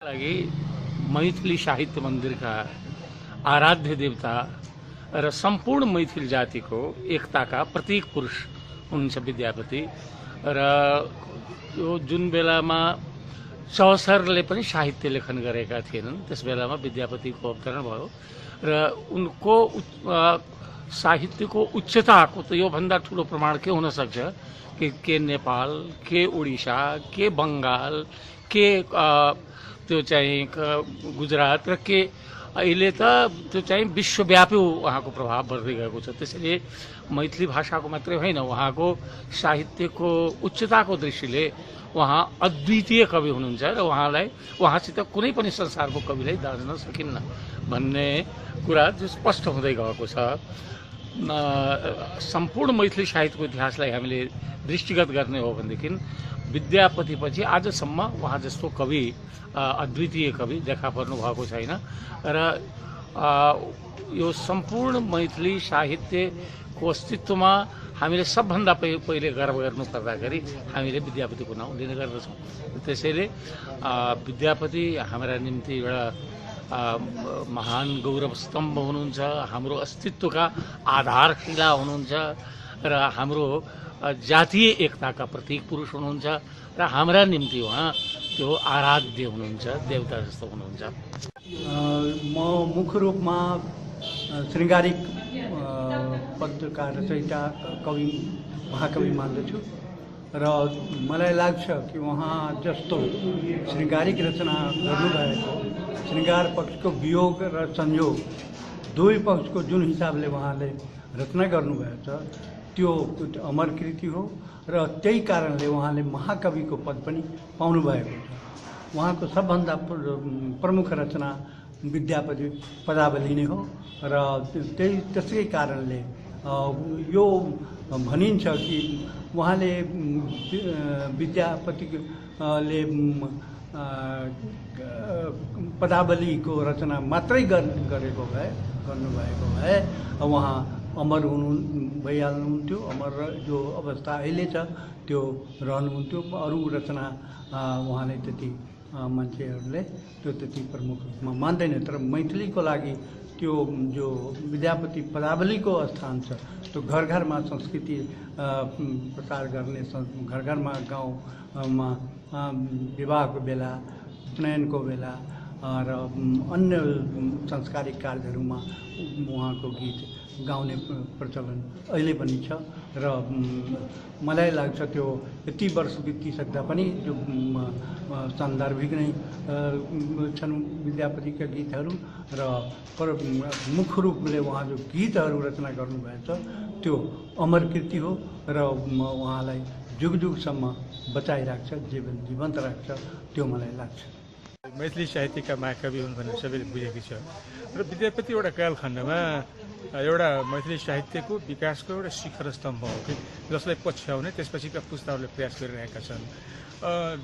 लागि मैथिली साहित्य मन्दिरका आराध्य देवता र सम्पूर्ण मैथिल जातिको एकताका प्रतीक पुरुष हुनुहुन्छ विद्यापति। र यो जुन बेलामा चौसरले पनि साहित्य लेखन गरेका थिएनन् त्यस बेलामा विद्यापतिको अवतरण भयो र उनको साहित्यको उच्चताको त योभन्दा ठुलो प्रमाण के हुन सक्छ के नेपाल, के उडिसा, के बङ्गाल, के त्यो चाहिँ गुजरात र के अहिले त त्यो चाहिँ विश्वव्यापी उहाँको प्रभाव बढ्दै गएको छ। त्यसैले मैथिली भाषाको मात्रै होइन, उहाँको साहित्यको उच्चताको दृष्टिले उहाँ अद्वितीय कवि हुनुहुन्छ र उहाँसित कुनै पनि संसारको कविलाई दाँच्न सकिन्न भन्ने कुरा जो स्पष्ट हुँदै गएको छ। सम्पूर्ण मैथिली साहित्यको इतिहासलाई हामीले दृष्टिगत गर्ने हो भनेदेखि विद्यापतिपछि आजसम्म उहाँ जस्तो कवि, अद्वितीय कवि देखा पर्नु भएको छैन र यो सम्पूर्ण मैथिली साहित्यको अस्तित्वमा हामीले सबभन्दा पहिले गर्व गर्नुपर्दा गरी हामीले विद्यापतिको नाउँ लिने गर्दछौँ। त्यसैले विद्यापति हाम्रा निम्ति एउटा महान गौरव स्तम्भ हुनुहुन्छ, हाम्रो अस्तित्वका आधारशिला हुनुहुन्छ र हाम्रो जातीय एकताका प्रतीक पुरुष हुनुहुन्छ र हाम्रा निम्ति उहाँ त्यो आराध्य हुनुहुन्छ, देवता जस्तो हुनुहुन्छ। म मुख्य रूपमा श्रृङ्गारिक पद्यका रचयिता कवि महाकवि मान्दछु र मलाई लाग्छ कि उहाँ जस्तो श्रृङ्गारिक रचना गर्नुभएको, श्रृङ्गार पक्षको वियोग र संयोग दुवै पक्षको जुन हिसाबले उहाँले रचना गर्नुभएको छ त्यो अमर कृति हो र त्यही कारणले उहाँले महाकविको पद पनि पाउनुभएको छ। उहाँको सबभन्दा प्रमुख रचना विद्यापति पदावली नै हो र त्यसै कारणले यो भनिन्छ कि उहाँले विद्यापतिले पदावलीको रचना मात्रै गर्नुभएको भए उहाँ अमर भइहाल्नुहुन्थ्यो। अमर जो अवस्था अहिले छ त्यो रहनुहुन्थ्यो। अरू रचना उहाँले त्यति मान्छेहरूले त्यो त्यति प्रमुख रूपमा मान्दैन। तर मैथिलीको लागि त्यो जो विद्यापति पदावलीको स्थान छ त्यो घर घरमा संस्कृति प्रचार गर्ने, घर घरमा गाउँमा विवाहको बेला, उपनयनको बेला र अन्य सांस्कृतिक कार्यहरूमा उहाँको गीत गाउने प्रचलन अहिले पनि छ र मलाई लाग्छ त्यो यति वर्ष बितिसक्दा पनि जो सान्दर्भिक नै छन् विद्यापतिका गीतहरू र मुख्य रूपले उहाँ जो गीतहरू रचना गर्नुभएको छ त्यो अमर कृति हो र उहाँलाई जुग जुगसम्म बचाइराख्छ, जीवन्त राख्छ, त्यो मलाई लाग्छ। मैथिली साहित्यका महाकवि हुन् भनेर सबैले बुझेको छ र विद्यापति एउटा कालखण्डमा एउटा मैथिली साहित्यको विकासको एउटा शिखर स्तम्भ हो कि जसलाई पछ्याउने त्यसपछिका पुस्ताहरूले प्रयास गरिरहेका छन्।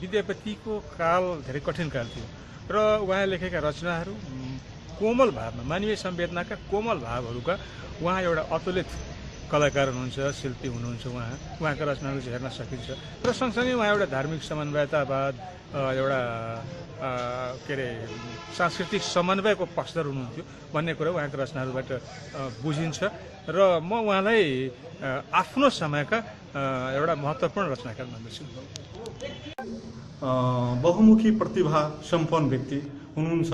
विद्यापतिको काल धेरै कठिन काल थियो र उहाँ लेखेका रचनाहरू कोमल भावमा, मानवीय संवेदनाका कोमल भावहरूका उहाँ एउटा अतुलित कलाकार हुनुहुन्छ, शिल्पी हुनुहुन्छ। उहाँका रचनाहरू हेर्न सकिन्छ र सँगसँगै उहाँ एउटा धार्मिक समन्वयतावाद, एउटा के अरे सांस्कृतिक समन्वयको पक्षधर हुनुहुन्थ्यो भन्ने कुरा उहाँका रचनाहरूबाट बुझिन्छ र म उहाँलाई आफ्नो समयका एउटा महत्त्वपूर्ण रचनाकार मान्दछु। बहुमुखी प्रतिभा सम्पन्न व्यक्ति हुनुहुन्छ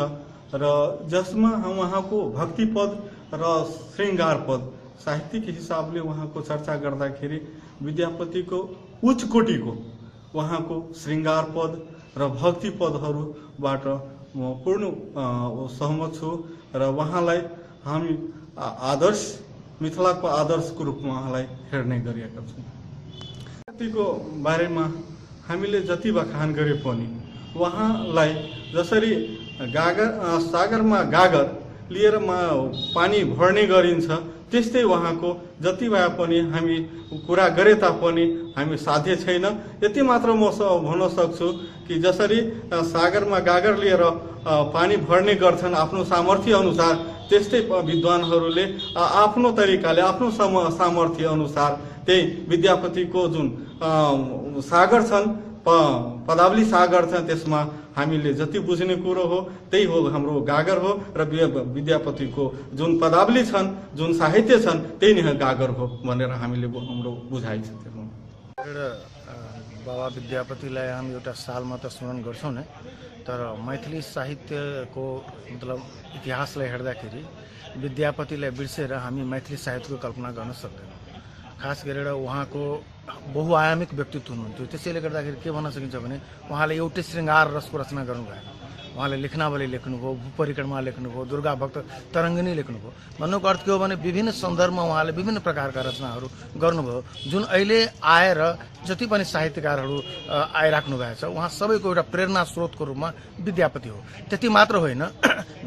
र जसमा उहाँको भक्तिपद र श्रृङ्गार पद साहित्यिक हिसाबले उहाँको चर्चा गर्दाखेरि विद्यापतिको उच्च कोटिको उहाँको श्रृङ्गार पद र भक्ति पदहरूबाट म पूर्ण सहमत छु र उहाँलाई हामी आदर्श, मिथिलाको आदर्शको रूपमा उहाँलाई हेर्ने गरिएका छौँ। विद्यापतिको बारेमा हामीले जति बखान गरे पनि उहाँलाई जसरी सागरमा गागर लिएर पानी भर्ने गरिन्छ त्यस्तै उहाँको जति भए पनि हामी कुरा गरे तापनि हामी साध्य छैन। यति मात्र म भन्न सक्छु कि जसरी सागरमा गागर लिएर पानी भर्ने गर्छन् आफ्नो सामर्थ्य अनुसार, त्यस्तै विद्वानहरूले आफ्नो तरिकाले आफ्नो सामर्थ्य अनुसार त्यही विद्यापतिको जुन सागर छन्, पदावली सागर छन्, त्यसमा हामीले जति बुझ्ने कुरो हो त्यही हो हाम्रो गागर हो र विद्यापतिको जुन पदावली छन् जुन साहित्य छन् त्यही नै गागर हो भनेर हामीले हाम्रो बुझाइ छ। बाबा विद्यापतिलाई हामी एउटा सालमा त स्मरण गर्छौँ नै, तर मैथिली साहित्यको मतलब इतिहासलाई हेर्दाखेरि विद्यापतिलाई बिर्सेर हामी मैथिली साहित्यको कल्पना गर्न सक्दैनौँ। खास गरेर उहाँको बहुआयामिक व्यक्तित्व हुनुहुन्थ्यो। त्यसैले गर्दाखेरि के भन्न सकिन्छ भने उहाँले एउटै श्रृङ्गार रसको रचना गर्नु भएन। उहाँले लेखनावली लेख्नुभयो, भूपरिक्रमा लेख्नुभयो, दुर्गा भक्त तरङ्गिनी लेख्नुभयो। भन्नुको अर्थ के हो भने विभिन्न सन्दर्भमा उहाँले विभिन्न प्रकारका रचनाहरू गर्नुभयो, जुन अहिले आएर जति पनि साहित्यकारहरू आइराख्नु भएको छ उहाँ सबैको एउटा प्रेरणा स्रोतको रूपमा विद्यापति हो। त्यति मात्र होइन,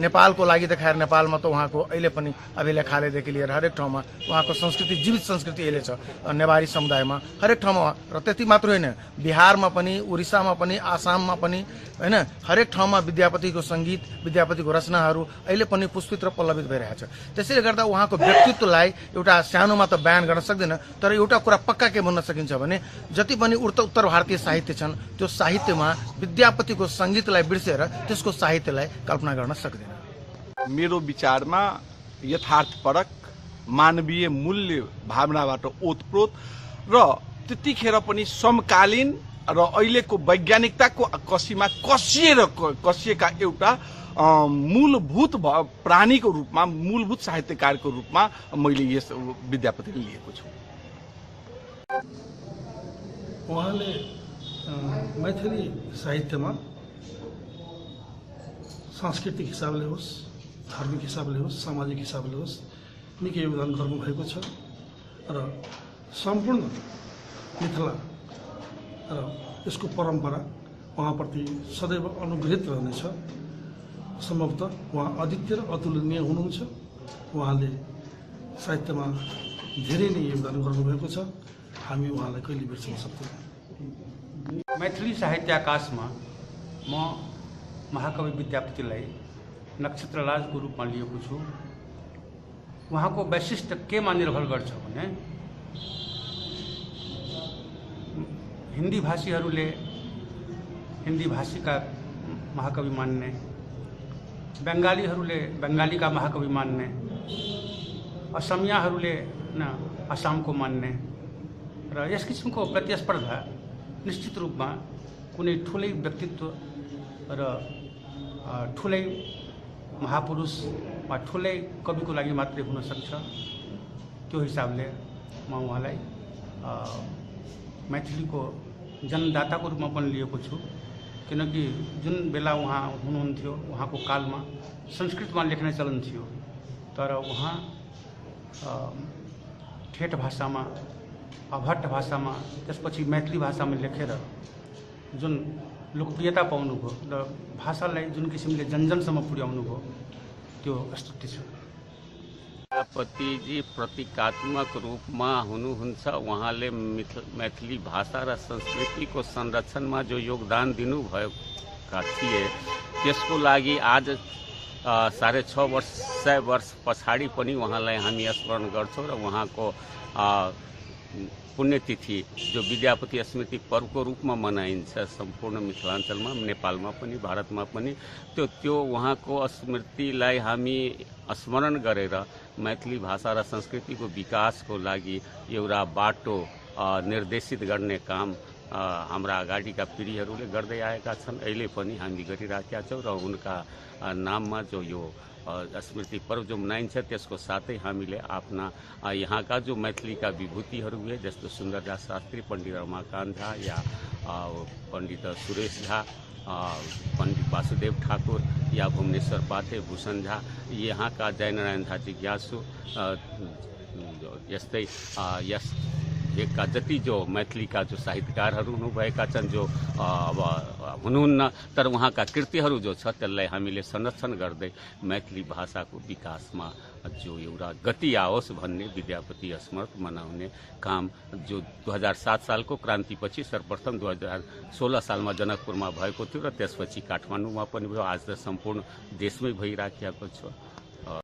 नेपालको लागि त खैर नेपालमा त उहाँको अहिले पनि अभिलेखालयदेखि लिएर हरेक ठाउँमा उहाँको संस्कृति, जीवित संस्कृति अहिले छ नेवारी समुदायमा हरेक ठाउँमा। र त्यति मात्र होइन, बिहारमा पनि, उडिसामा पनि, आसाममा पनि होइन, हरेक ठाउँमा विद्यापतिको सङ्गीत, विद्यापतिको रचनाहरू अहिले पनि पुष्पित र पल्लवित भइरहेछ। त्यसैले गर्दा उहाँको व्यक्तित्वलाई एउटा सानोमा त बयान गर्न सक्दैन, तर एउटा कुरा पक्का के भन्न सकिन्छ भने जति पनि उत्तर भारतीय साहित्य छन् त्यो साहित्यमा विद्यापतिको सङ्गीतलाई बिर्सेर त्यसको साहित्यलाई कल्पना गर्न सक्दैन। मेरो विचारमा यथार्थपरक मानवीय मूल्य भावनाबाट ओतप्रोत र त्यतिखेर पनि समकालीन र अहिलेको वैज्ञानिकताको कसीमा कसिएका एउटा मूलभूत प्राणीको रूपमा, मूलभूत साहित्यकारको रूपमा मैले यस विद्यापतिले लिएको छु। उहाँले मैथिली साहित्यमा सांस्कृतिक हिसाबले होस्, धार्मिक हिसाबले होस्, सामाजिक हिसाबले होस् निकै योगदान गर्नुभएको छ र सम्पूर्ण मिथिला र यसको परम्परा उहाँप्रति सदैव अनुग्रहित रहनेछ। सम्भवतः उहाँ अद्वितीय र अतुलनीय हुनुहुन्छ। उहाँले साहित्यमा धेरै नै योगदान गर्नुभएको छ। हामी उहाँलाई कहिले बिर्सन सक्दैनौँ। मैथिली साहित्य आकाशमा म महाकवि विद्यापतिलाई नक्षत्रराजको रूपमा लिएको छु। उहाँको वैशिष्ट्य केमा निर्भर गर्छ भने हिन्दी भाषीहरूले हिन्दी भाषीका महाकवि मान्ने, बङ्गालीहरूले बङ्गालीका महाकवि मान्ने, असमियाहरूले असमको मान्ने र यस किसिमको प्रतिस्पर्धा निश्चित रूपमा कुनै ठुलै व्यक्तित्व र ठुलै महापुरुष वा ठुलै कविको लागि मात्रै हुन सक्छ। त्यो हिसाबले म उहाँलाई मैथिलीको जन्मदाताको रूपमा पनि लिएको छु, किनकि जुन बेला उहाँ हुनुहुन्थ्यो उहाँको कालमा संस्कृतमा लेख्ने चलन थियो, तर उहाँ ठेट भाषामा, अभट्ट भाषामा, त्यसपछि मैथिली भाषामा लेखेर जुन लोकप्रियता पाउनुभयो र भाषालाई जुन किसिमले जनजनसम्म पुर्याउनु भयो त्यो स्तुति छ। विद्यापतिजी प्रतीकात्मक रूपमा हुनुहुन्छ। उहाँले मैथिली भाषा र संस्कृतिको संरक्षणमा जो योगदान दिनुभएका थिए त्यसको लागि आज 6.5 वर्ष पछाडि पनि उहाँलाई हामी स्मरण गर्छौँ र उहाँको पुण्यतिथि जो विद्यापति स्मृति पर्वको रूपमा मनाइन्छ सम्पूर्ण मिथिलाञ्चलमा, नेपालमा पनि, भारतमा पनि। त्यो उहाँको स्मृतिलाई हामी स्मरण गरेर मैथिली भाषा र संस्कृतिको विकासको लागि एउटा बाटो निर्देशित गर्ने काम हाम्रा अगाडिका पिँढीहरूले गर्दै आएका छन्, अहिले पनि हामी गरिराखेका छौँ र उनका नाममा जो यो स्मृति पर्व जो मनाइन्छ त्यसको साथै हामीले आफ्ना यहाँका जो मैथिलीका विभूतिहरू हुए जस्तो सुन्दरदास शास्त्री, पण्डित रमाकान्त झा या पण्डित सुरेश झा, पण्डित वासुदेव ठाकुर या भुवनेश्वर पाठे, भूषण झा, यहाँका जयनारायण झा जिज्ञासु, यस्तै यस का जति जो मैथिलीका जो साहित्यकारहरू हुनुभएका छन् जो अब हुनुहुन्न, तर उहाँका कृतिहरू जो छ त्यसलाई हामीले संरक्षण गर्दै मैथिली भाषाको विकासमा जो एउटा गति आओस् भन्ने विद्यापति स्मृति मनाउने काम जो 2007 सालको क्रान्तिपछि सर्वप्रथम 2016 सालमा जनकपुरमा भएको थियो र त्यसपछि काठमाडौँमा पनि भयो। आज त सम्पूर्ण देशमै भइराखेको छ।